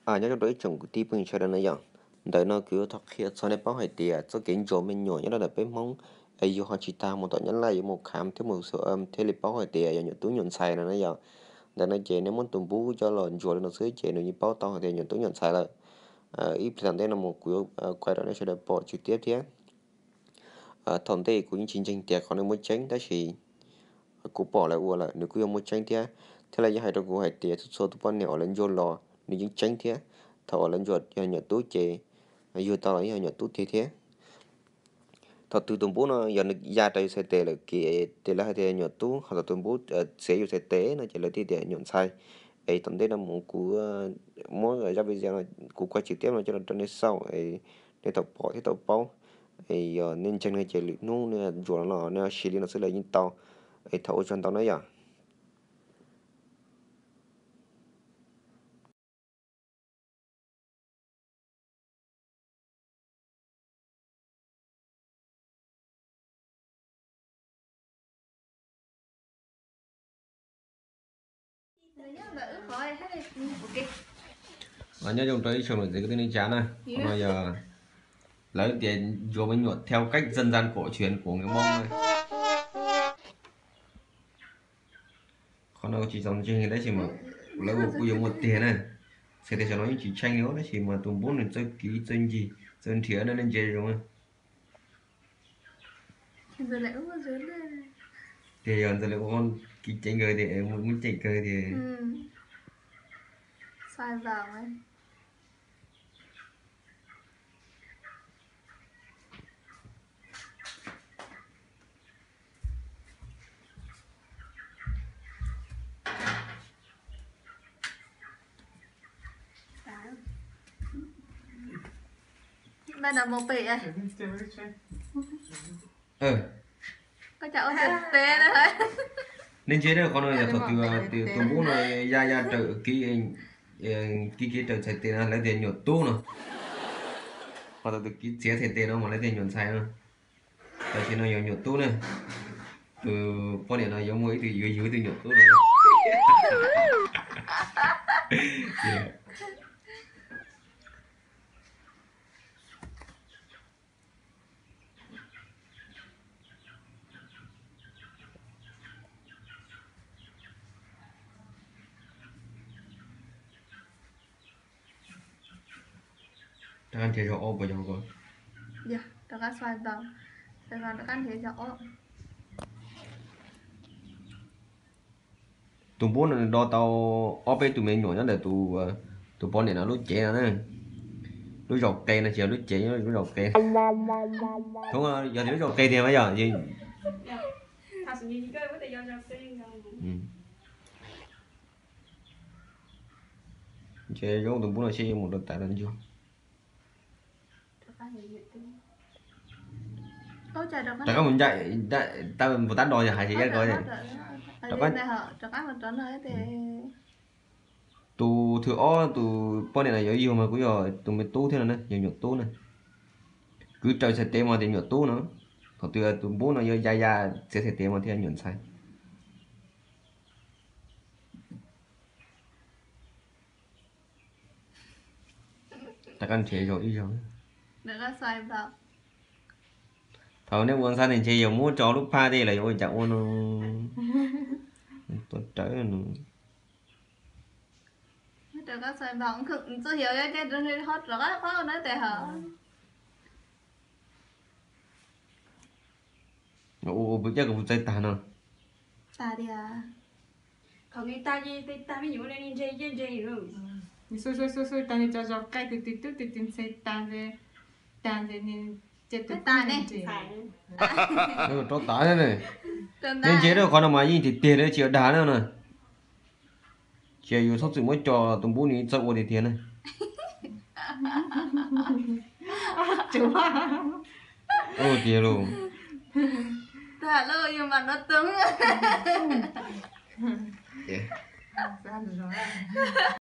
Nyob zoo rau ib tsoom kwv tij phooj ywg sawv daws na yom. Ntawm no kuv yuav thov qhia txog nej paub hais tias txoj kev ntsuas me nyuam nyob rau ntawm peb Hmoob es yus ho tsis tas mus tom Nyab Laj yuav mus kham thiab mus xu thiaj li paub hais tias yog nyuam tub nyuam ntxhais no na yom. Ntawm no ces nej muab tus npub coj los ntsuas li no xwb ces nws yeej paub tau hais tias nyuam tub nyuam ntxhais lawm. Ib pliag tom ntej no mus kuv yuav kuaj rau nej sawv daws pom tswv tiab thiab. Thaum ntej kuv yeej tsis ntseeg tias qhov no muaj tseeb tab sis kuv pom lawv ua lawm nws kuj yog muaj tseeb thiab. Thiab lawv yeej hais rau kuv hais tias txhua txhua tus poj niam uas lawv ntsuas los nws yeej tseeb thiab. Thaum uas lawv ntsuas yog nyuam tub ces yug tau los yog nyuam tub tiag thiab. Thaum twg tus npub no yog nws ya raws yus txhais tes lawm kiag ces lawv hais tias nyuam tub, ho thaum tus npub txiav yus txhais tes no ces lawv thiaj tias nyuam ntxhais. Es tom ntej no mus kuv muab zaj video no kuv kuaj tswv tiab no coj los rau nej xauj es nej tau pom thiab tau paub. Es yog nej ntseeg no ces lwm hnub nej ntsuas no los nej siv li no xwb los yeej tau. Es thov ua tsaug ntau na yom. Nyob zoo rau ib tsoom niam txiv kwv tij neej tsa na, qhov no yog lawv tias ntsuas me nyuam theo cách dân gian cổ truyền của người Mông na. Qhov no tsis txaus ntseeg tab sis mas lawv ua kuj yuav muaj tiag na. Txhais tes saum no yeej tsis tsheej li tab sis mas tus npub nws txawj kiv txawj ncig txawj nrhiav na, nej ntsia zoo. Tiag yog ntxawg li ua kiv ceev kawg tiag, muaj ceem kawg tiag. Nej ntsia na, qhov no yog thaum twg tus npub no ya ya raws kiv, kiv kiv raws txhais tes no lawv tias nyuam tub no. Ho thaum twg kiv txiav txhais tes no mas lawv tias nyuam ntxhais no. Tam sim no yog nyuam tub na. Tus poj niam no yuav muaj ib tug, yuav yug ib tug nyuam tub no. Rov qab nrhiav zaum ob puas yog? Rov qab xav tau, rov qab nrhiav zaum ob. Tus npub no nws do tau ob peb tug me nyuam nyob ntawm tus, tus poj niam no lub cev no na. Lub zaum qe no tsis yog lub cev, lub zaum qe. Yog tias lub zaum qe tiag mas yog. Ntshe zoo tus npub no seb yuav mus rau tas rau ntsuag. Rov qab mus ncaim, tab mus tab do yog hais tias yab ko. Tus thwv ob tus poj niam no yuav yug mas kuj yog tus me tub thiab no na, yog nyuam tub na. Kwv raws txhais tes mas tias nyuam tub no. Thaum twg tus npub no yuav ya ya txiav txhais tes mas thiaj nyuam ntxhais. Rov qab nrhiav zaum ib zaug. Thaum nej ua ntxhab ne ntshe yuav muab tso lub phaj tej los yuav ua cas ua no. Tuaj rawv no. Ua pw caj kuv txawj tag no. Xub xub xub xub tas nws cov zov qaij tus twg tub tus twg ntxhe tas ntshe, tas ntshe nws ces tus tub ne. Rov tas ne. Nej ntsia rau qhov no mas yeej tiag tiag li tsis yog dag na no. Ces yus txhob txwm muab coj tus npub nws txawj ua tiag tiag na. Tiag lauj.